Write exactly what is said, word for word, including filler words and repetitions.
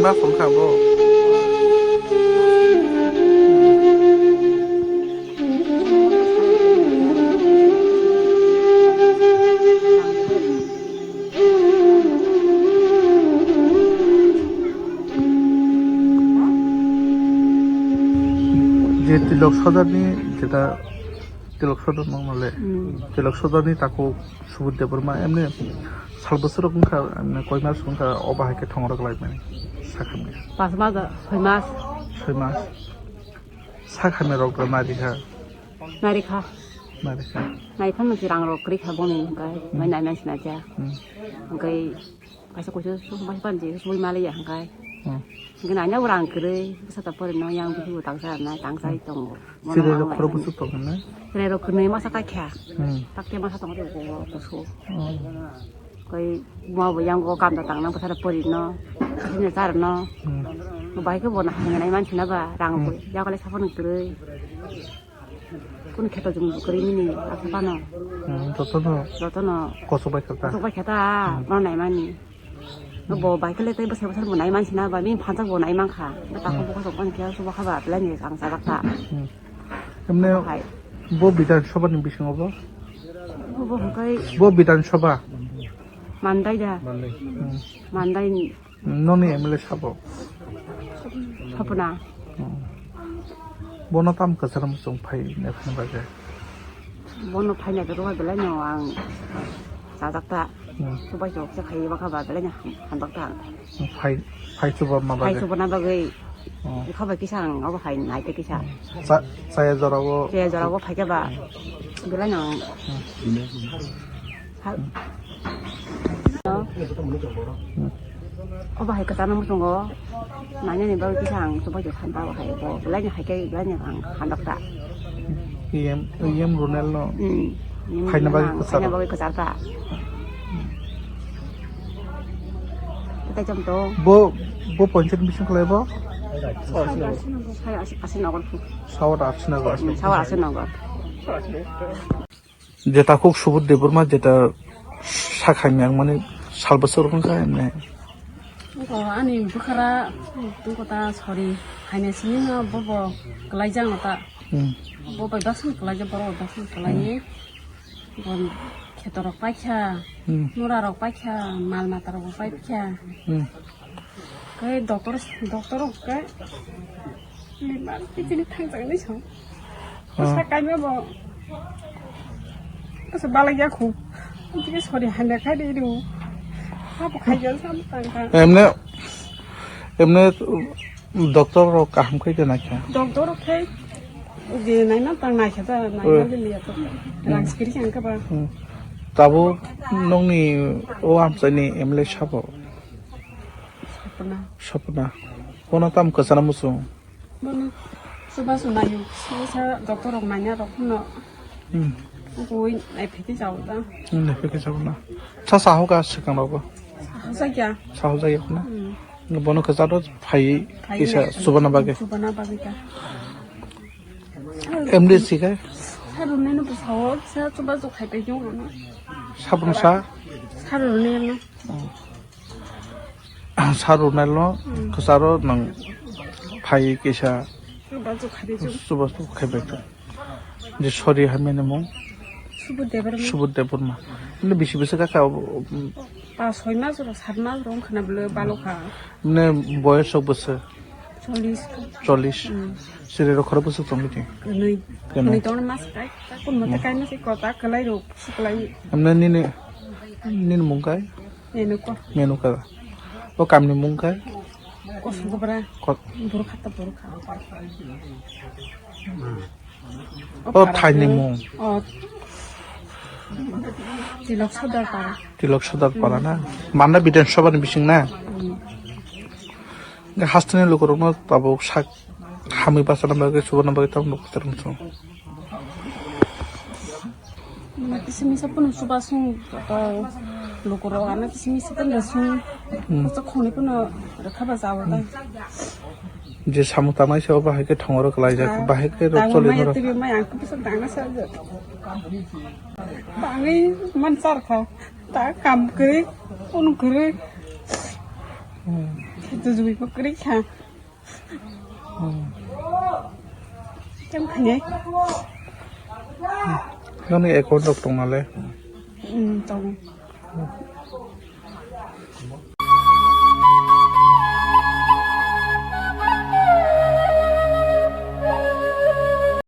Mas wngkha bo. Je Tilok Sodorni jeta Tilok Sodor nang nale. Hmm. Tilok Sodorni takhuk Subudh Debbarma emne sal bwswk rok wngkha, emne koi mas wngkha, o bahai khe thongorok lai mani sakhamya. Pas mas, soi mas. Soi mas. Sakhamya rok da nari kha. Nari kha. Nari kha. Nai phano si rang rok kwrwi kha boni hwnkhe, Hmm. Mai nai man sina ja. Hmm. Hwnkhe Kaisa kuisu sumbai panji sumbai maliya hwnkhe. Hmm. Hwnkhe naina bo rang kwrwi, bwsa ta porino yang bihibo tangsa rwnai, tangsa Hmm. tongo. Chwrairok khorok bwswk tong hwnwi? Chwrairok kwnwi masa kaikha. Hmm. Takte masa tongo tei bo kusu. Hmm. Koi ma bo yang go kam da tangna bwsa ta porino, sini charno. Hmm. Bo bai khe bo na hwnwi nai mansina ba rang Hmm. bo yakle sapan kwrwi. Kunu kheto jung kwrwi mini asa pano. Hmm, jotono Jotono kosok bai khata. Kosok bai khata, Hmm. Bono naimani. Hmm. Bo bai kele tei bwsai bwsai bo naiman sina ba, bini phanjak bo naiman kha. Bo tako Hmm. bo kosok ban khe, subo kha ba, belai ni ang chajak ta. Hmm. Emne Hai. Bo Bidhan Sabha ni bisingo bo? Bo, bo hwnkhe Bo Bidhan Sabha? Mandai da. Hmm. Mandai ni. Noni M L A sabo? Sopna. Hmm. Bono tam kwcharo muchung phai naphani bagwi? Bono phaina bagwi belai no ang chajak ta. Hmm. Subai chok se khai baka ba belai no ham-, hamjak ta. Phai, phai chuba ma Phai bagwi? Chuba na bagwi. Hmm. Kha ba kisa ang obo hai nai te kisa. Cha-, chaya jora o? Chaya jora o phai kha ba. Hmm. Belai no. Hmm. Ha-, no. Hmm. Obo hai kwchangma muchungo nainani bagwi kisa ang chubachu santa bo hai bo belai ni hai khe belai ni ang handok ta. Iyem, iyem Ronel no Hmm. Phaina bagwi Ang kwcharo. Phaina bagwi kwchar ta. Tei chom to. Bo, bo ponchayat bising khlai bo? Sai asi, asi nogor. Sawat asi nogor. Hmm, sawat asi nogor. Jeta kok Subudh Debbarma jeta sakhaimya wngmani sal bwswk rok wngkha hwnwi. Ani bwkhara tungkota sori haina simi no bobo kwlaijak no ta. Hmm. Bo bai baksa kwlaijak, borok bai baksa kwlaiwi. Hmm. Bo kheto rok paikha, Hmm. Mura rok paikha, mal mata rok bo paikha. Hmm. Khe doctor, doctor rok khe bimar kichini thangjaknai song. Ah. Sa kaima bo. Asa balai ya khu. Tike sori hanya khai de ru. Abo khai ya sam tang tang. Emne, emne doctor rok kaham khai de na kya? Doctor rok khai je nai na tang nai kha ta nai na Oh. de liya to. Hmm. Rang skiri kang ka ba. Hmm. Tabo nongni o amchaini M L A sabo? Sapna. Sapna. Bono tam kwchana muchung? Bono chubachu naio. Sa doctor rok naina rok no. Hmm. Bui nai phiki chao ta. Hmm, nai phiki chao na. Sa saho ka swkang rok bo? Saho jakya. Saho jakya na? Hmm. Bono kwcharo phai Phai kisa ya. Chubana bagwi. Chubana bagwi ta. M D C kai? Sa rwnaino bwsao sa chubachu khai pai jong ano. Sabun sa? Sa rwnaino. Hmm. Sa rwnaino Hmm. Kwcharo nang phai kisa Chubachu khai pai jong. Chubachu khai pai jong. Je sori hamya ni mung? Subudh Debbarma. Subudh Debbarma. Nini bisi bisi kaka, um, Pa soi mas ro, sat mas ro wngkha na bwlwi balokha. Nini boyes rok bwswk? Chollish. Chollish. Hmm. Siri rok khorok bwswk tongwi di? Kwnwi. Kwnwi. Kwnwi tongno mas kai, kai kun mate Hmm. kai mas iko ta kwlai rok, si kwlai. Amne nini, nini mung kai? Menuka. Menuka. O kamni mung kai? Kosong kobra. Kot- Burkha ta burkha. O thaini mung. O Tilok Sodor para. Tilok Sodor para na? Manda Bidhan Sabha ni bising na? Hmm. Hasteni lukurokno tabuk sak hamwi bachana bagwi, chubana bagwi tabuk nuk kwcharo muchung. Mane kisa misa phano chuba sung, lukurok ano kisa misa phano sung. Hmm. Kisa khoni phano rwkha ba jao ta. Je samung tangnai se o bahai khe thongoro kwlaijak, Ah, bahai khe rok tamo choli maya norok. Tv mai ang kisa dangna sa je. Bangwi man sar kha. Ta kam kwrwi, phone kwrwi. Hmm. Tujui ko kri kha. Kam khane. Nani account rok tong nale. Hmm, tong.